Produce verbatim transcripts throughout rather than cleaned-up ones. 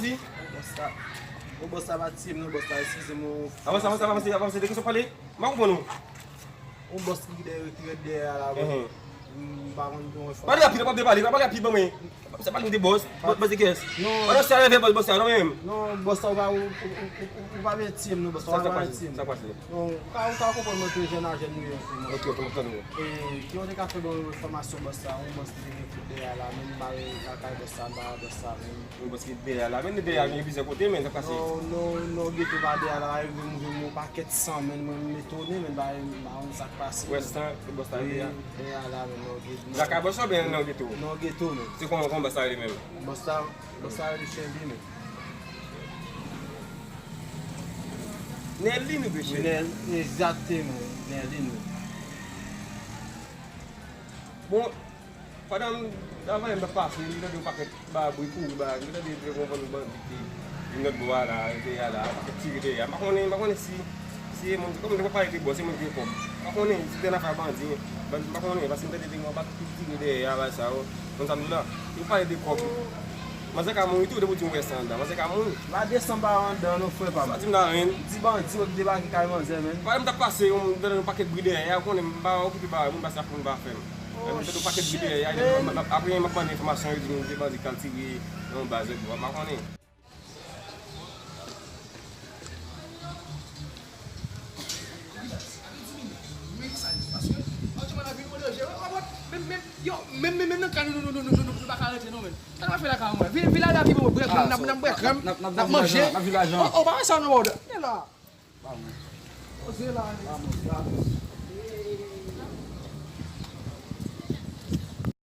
Di? Bòs la, o bòs la pa tiye m non, bòs la, eskize m. Avanse, avanse, avanse, avanse, de ki sa w pale? M pa konprann ou. Yon bòs ki dèyè, ki ret dèyè a la, bro. M pa konn yon enfòmasyon. Pale rapid, pa pale, pa pale rapid, ban mwen. Se pa nou de bòs, bòs, bòs de kiyès? Non. Pandan sa leve bòs, bòs sa, non menm. Non, bòs sa, ou pa, ou, ou, ou, ou, ou pa byen tiye m, non, bòs sa, ou pa byen tiye m. Sa k pase? Non, ou ka, ou ka konprann mwen ke jèn a jèn nou ye, frè mwen. Ok, ok, m ap tande w. E, ki yo te ka fè bon enfòmasyon bòs sa, yon bòs ki te gen fout dèyè a la, menm m al lakay bòs sa, m pa wè bòs sa, menm. Yon bòs ki dèyè a la, men dèyè a gen plizyè kote, men sa k pase? Non, non, non, geto pa dèyè a la, rive m jwenn yon pakèt san, men mwen m etone, men ba, m pa konn sa k pase. Wè san, bòs la dèyè a. Wi, dèyè a la, men non, geto. Lakay bòs la oubyen nan geto? Non, geto, men. Se kòman, kòman bòs la rele menm? Bòs la, bòs la rele Chen Byen, men. Nèlin ou byen Chen? Nèl, egzakteman, Nèlin, wi. Bon, pandan m, avan yè m t ap pase, m tande yon pakèt bagay bri kouri bagay, m tande te gon bann bandi ki vin lòt bò a la, dèyè a la, pakèt tire dèyè a. M pa konnen, m pa konnen si, si e moun, kòm m te pale de bòs, se moun ki gen kòb. M pa konnen si te nan afè bandi, bandi, m pa konnen, paske m tande te gen yon pakèt ki tire dèyè a, bagay sa yo. Konn sa m di w la? Yo pale de kòb. Manzè ka mouri tou, depi w di w wè san anndan. Manzè ka mouri. La desann pa anndan non, frè pa m. Sa di m la, menn. Di bandi yo ki debake kay manzè, menn. Pandan m t ap pase, m tande yon pakèt bri dèyè a, ou konnen m pa okipe bagay moun, paske moun pa fè m. Oh, shit, menn. Apre, m ap mande enfòmasyon, yo di m se bandi k al tire nan yon baz lòt bò, m pa konnen. Yo, menm, menm, menm nan kay nou, nou, nou pa ka rantre non, menn. Sa nou ap fè lakay mwen? Vin, vin la, la, vin, brèk, n ap, n ap brèk, n ap manje. N ap vin lajan. Oh, oh, pa wè sa non, brother. Men la. Poze la.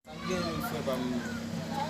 Sa k gen, frè pa m?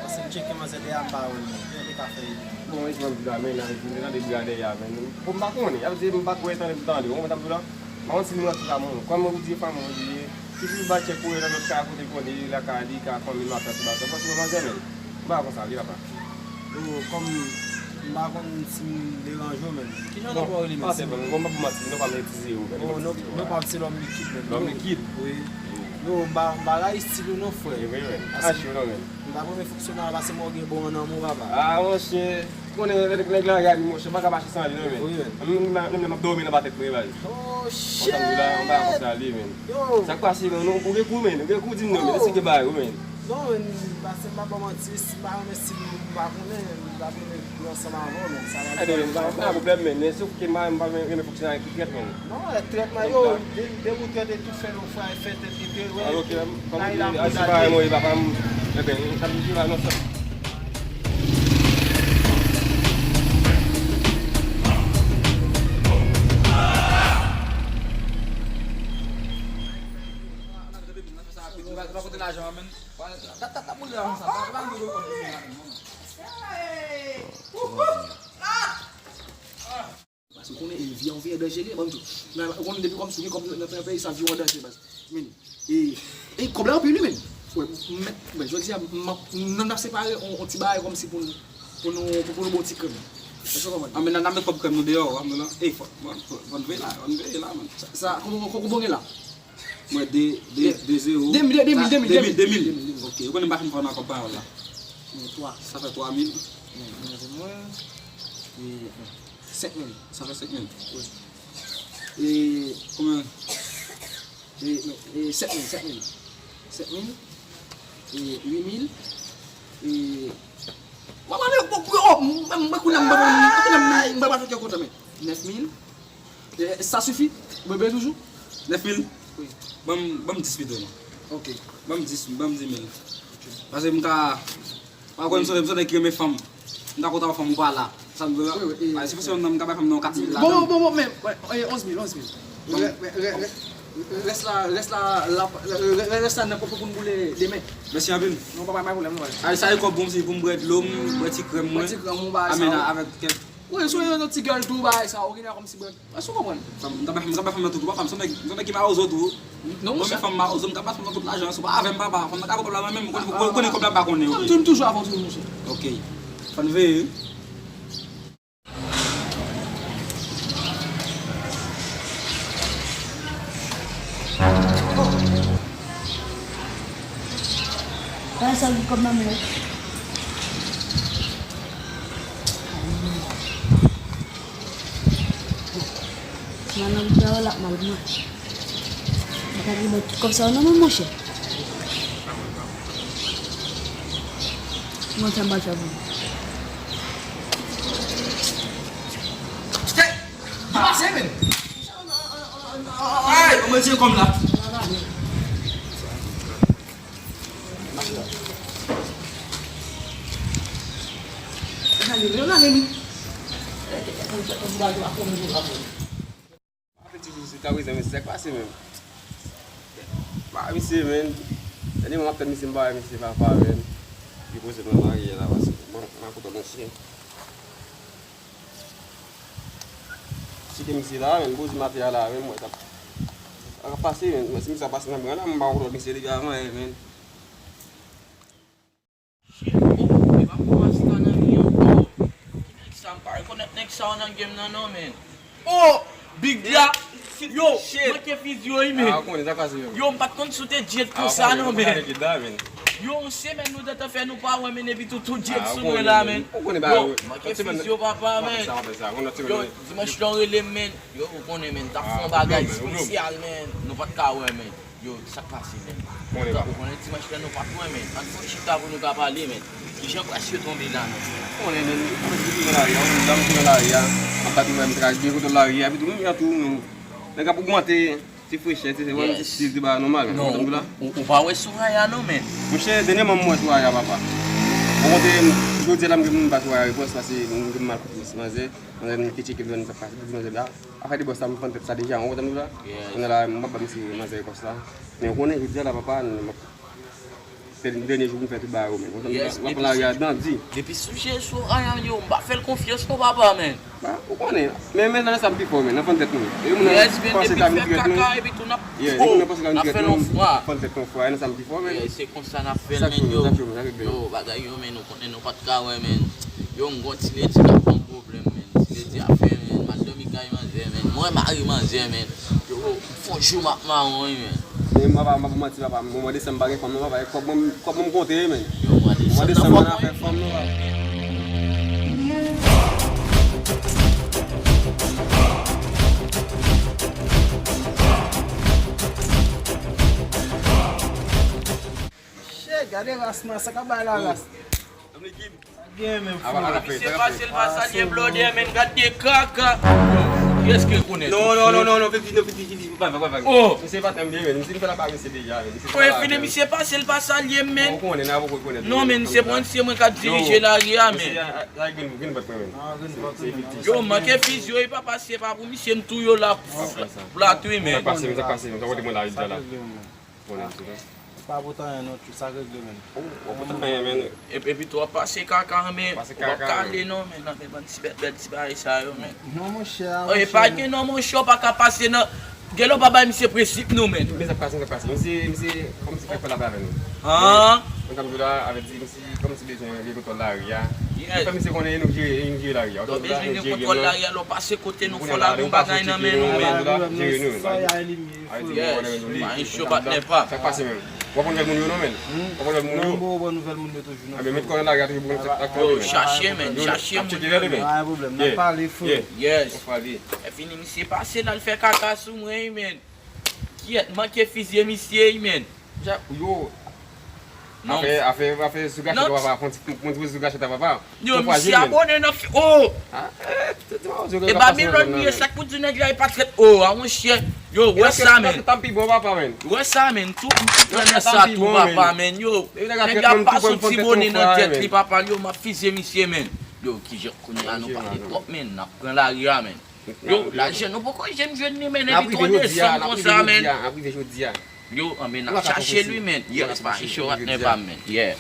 Pase m tcheke manzè dèyè a, m pa wè l non. Ki jan te ka fè ye? Bon, e jan m di la, men, la, m tande bri a dèyè a, men, bon, m pa konnen. Y ap di m pa t wè, tande m tande. Ou konprann sa m di w la? M pa konn si moun nan tout la moun. Kòm ou di fanmi w li ye, si li ba tchèk pou nan lòt kay a kote l konnen li, lakay li, ka fanmi l, m ap fè sou baton. Paske manzè, men, m pa konn sa, li papa. Oh, kòm m pa konn si m deranje w, men. Ki jan non pa w rele, men? Bon, m pa pou manti, non pa m eskize w, men. Oh, non, non pa m se lòm likid, men. Lòm likid? Wi. Non, m pa, m pa rayi estil ou non, frè. E vre, men. Paske m pa premye fonksyonè, paske mwen gen bon nan men w, papa. Ah, monchè. Konnen nèg la rad, monchè, m pa ka mache san li non, men. Wi, men. Menm, menm, menm lè m ap dòmi nan batèt mwen, baz. Oh, shit! Kontan m di la, m pa konsa li, men. Yo! Sa k pase, men? Ou gen kou, men? Ou gen kou, di m non, men. Esplike bagay ou, men. Non, men, pase m pa ba w manti, si m pa renmen estil ou, m pa konnen, m pa konnen pou ansanm avè w, men. Sa va. Ebyen, m pa, m pa gen pwoblèm, men. Men se ke m pa, m pa renmen fonksyonè ki trèt, men. Non, e trèt, men yo, de, de ou trèt e tou fè nou fè, fè tèt li te wè. Alò ke, kòm ou di, a, se pa mwen, papa m, ebyen, sa m di la, non, sa. Paske w konnen, e, vi a yon vi a danjere, ban m di w. Ou konnen depi kòm si w gen kòb nan, nan peyi sa, vi w an danje, baz. Men, e, e kòb la anpil wi, men. Wè, men, men, jodi a, m ap, n ap separe on, on ti bagay kòmsi pou n, pou nou, pou, pou nou bon ti krèm. Èske w konprann? A, men n a, n a met kòb krèm nou deyò, w ap nou la. Ey, fò, fò, fò n veye la, fò n veye la, man. Sa, sa, konbyen, konbyen, konbyen la? Mwen de, de, de zewo. De mil, de mil, de mil, de mil, de mil. Ok, ou konnen m pa fin fò nan kòb pawòl la. Mwen twa. Sa fè twa mil. Mwen, mwen, mwen, e, senk mil. Sa fè senk mil. Wi. E, konbyen? E, e, sèt mil, sèt mil. Sèt mil. E, uit mil. E, mwen, mwen, mwen, mwen, mwen, mwen, kounye a, mwen, mwen, mwen, mwen, mwen, mwen, mwen, mwen, mwen, nèf mil. E, sa sifi? Bebe toujou? Nèf mil? Wi. Ban m, ban m dis pito, non. Ok. Ban m dis, ban m dis mil. Ok. Paske m ka, pa konn, m se, m se nèg ki renmen fanm. M ta kontan wè fanm ou pa la. Sa m di la. Wi, wi, e, a, si fòsman m ka bay fanm nan kat mil ladan. Bon, bon, bon, men, wè, e, onz mil, onz mil. Bon. Rè-, rè-, rè-, rè-, rès la, rès la, la, rè-, rè-, rès la nan pòt pou n boule demen. Mèsi anpil. Non, pa, pa, pa pwoblèm, non. Ay, sa e kòb bon, se pou m bwè dlo m, bwè ti krèm mwen. Bwè ti krèm ou, bagay sa yo. A, men avèk kèk Wi, sou yon ti gèl tou, bagay sa, ou genlè kòmsi bwè. Èske w konprann? Fanm, m ta bay, m ta bay fanm nan tout, ou pa fanm, se nèg, se nèg ki mawozo tou. Non, monchè. Fanm mawozo, m ta bay fanm nan tout lajan, si w pa avè m, papa, fanm nan ka pran kòb la, mwen menm, ou konnen, ou konnen kòb la m pa konnen, ok. Fanm toujou avè w toujou, monchè. Ok. Fanm veye. Bagay sa, kòb nan men w. Mwen nan wout la, w ap mal mwen. Mwen pa gen tout kòb sa yo non, men monchè. Mwen sa m pral fè pou ou. Stay! Ki pase, men? Ay, mwen se kòm la. Apeti jis li ka rezon, men se sa k pase menm. Ba misye, men. Dènye mwa m ap tann misye, m pa wè misye papa, men. Li poze mwen marye la, paske mwen, mwen kontan misye. Cheke misye la, men, poze maten a la, men, mwen t ap, sa k ap pase, men, mwen, si misye ap pase nan bran la, m pa konn misye depi avan, men. Shit, oh, e pa pou masta nan li ankò. Ki nèg sa, m pa rekonèt nèg sa yo nan game nan non, men. Oh, Big Da, yo, manke fizi yo wi, men. Ah, ou konnen sa k pase, yo. Yo, m pa t konn si w te jet konsa non, men. Yo, yon semèn nou t antan fè nou pa wè, men, epi tou, tou jet sou mwen la, men. Yo, manke fizi yo, papa, men. Yo, dimanch lan rele m, men. Yo, ou konnen, men, t ap fè yon bagay espesyal, men. Nou pa t ka wè, men. Yo, sa k pase, men? Ou konnen dimanch lan nou pa t wè, men. Ann fè yon chita pou nou ka pale, men. Kijan près yo tonbe la, men? Ou konnen, men, mwen di ki nan lari a, ou konnen dam ki nan lari a. Ap bat mwen, m traj de kote lari a, epi tou, menm jan tou, men. Nèg ap ogmante. Ti frechè, ti, se vrèman ti stil, ti bagay nòmal, men. Non, ou, ou, ou pa wè Soraya non, men. Monchè, dènyèman m wè Soraya, papa. Ou konte, jodi a la m gen pou m ba Soraya repons, paske m gen mal koute manzè. Manzè m te tcheke m, sa pase, di manzè la. Afè de bòs la, m fann tèt sa deja, ou konprann la? Kounye a la, m ap ba misye manzè repons la. Men ou konnen, jodi a la, papa, m ap Dènye jou pou m fè tout bagay yo, men. Ou konprann la? M ap pran lari a dandi. Depi sou je Soraya, yo, m pa fè l konfyans non, papa, men. Ba, ou konnen. Men, men nan sa m pi fò, men, nan fann tèt nou. E moun nan panse k ap rigrèt nou. Yes, e moun nan panse k ap rigrèt nou, fann tèt nou fwa, nan sa m pi fò, men. Se konsa n ap fè l, men, yo. Yo, bagay yo, men, nou konnen nou pa t ka wè, men. Yo, m gon ti ledi k ap ban m pwoblèm, men. Ti ledi ap fè, men, m al dòmi kay manzè, men. Mwen mari manzè, men. Yo, fon jou m ap mawon wi, men. Men m pa, m pa manti, papa, mwa desanm pa gen fanm non, papa, e kòb mwen, kòb mwen m konte wi, men. Yo, mwa desanm nan fè fanm non, papa. Che, gade ras mwen, sa k ap bay la ras. Gen menm fou. Misye pase l pa salye blòdè, men gad de kaka. Kiyès ki rekonèt? Non, non, non, non, non, fè ti, non, fè ti, fè ti, pa, pa, pa. Oh! Misye pa tanm byen, men. Misye fè la pa misye deja, men. Misye fè la. Fini misye pase l pa salye m, men. Ou konnen, n a poko rekonèt. Non, men, se mwen, se mwen k ap dirije lari a, men. Yo, manke fizi yo, e pa pase, pa pou misye, m touye w la. Plat wi, men. Sa pase, sa pase, sa kote mwen la, la. Konnen tou la. Pa pote anyen non, tout sa regle, men. Ou pa pote anyen, men. Epi, epi tou w ap pase kaka, men. Ou p ap ka ale non, men, nan men bann ti bèt, bèt ti bagay sa yo, men. Non, monchè. E pa gen non, monchè, w pa ka pase nan. Gen lè w pa bay misye prensip non, men. Men sa k pase, sa k pase. Misye, misye, kòmsi fè kòl la pa avè nou. Ah. Men, men sa m di w la, avèti misye, kòmsi bezwen gen kontwòl lari a. Yes. Fè misye konnen e nou k jere, e nou k jere lari a. Donk, bezwen gen kontwòl lari a, lè w pase kote nou fò la, gon bagay nan men nou, men. Sa y a elimine. Yes, pa gen cho patnè pa. Sa k pase menm? W ap pran nouvèl moun yo non, men. W ap pran nouvèl moun yo. Non, bon, bon nouvèl moun yo toujou non. Anben, met kò nan lari a toujou pou konn sa k ap pase. Yo, chache, men, chache moun yo, men. Pa gen pwoblèm, n ap pale, frè. Yes. Lè fini, misye pase, l al fè kaka sou mwen, men. Kiyès manke fizye misye, men. Yo. Non. Afè, afè, afè sou gachèt la, papa. Fon ti, fon ti sou gachèt la, papa. Yo, misye abone nan fi-, oh! E ba Milòn li ye, sa k pou di nèg la e pa trèt, oh, a monchè. Yo, wè sa, men. Tanpi bon, papa, men. Wè sa, men. Tou, m tou pran nan sa tou, papa, men. Yo, nèg la ap pase yon ti bone nan tèt li, papa. Yo, m ap fizye misye, men. Yo, kijan kounye a nou pale twòp, men. N ap pran lari a, men. Yo, lajan nou poko janm jwenn li, men, epi twò desanm konsa, men. N ap rive jodi a. Yo, anben, n ap chache li, men. Yes, pa gen cho patnè pa m, men. Yeah.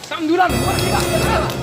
Sa m di w la, men.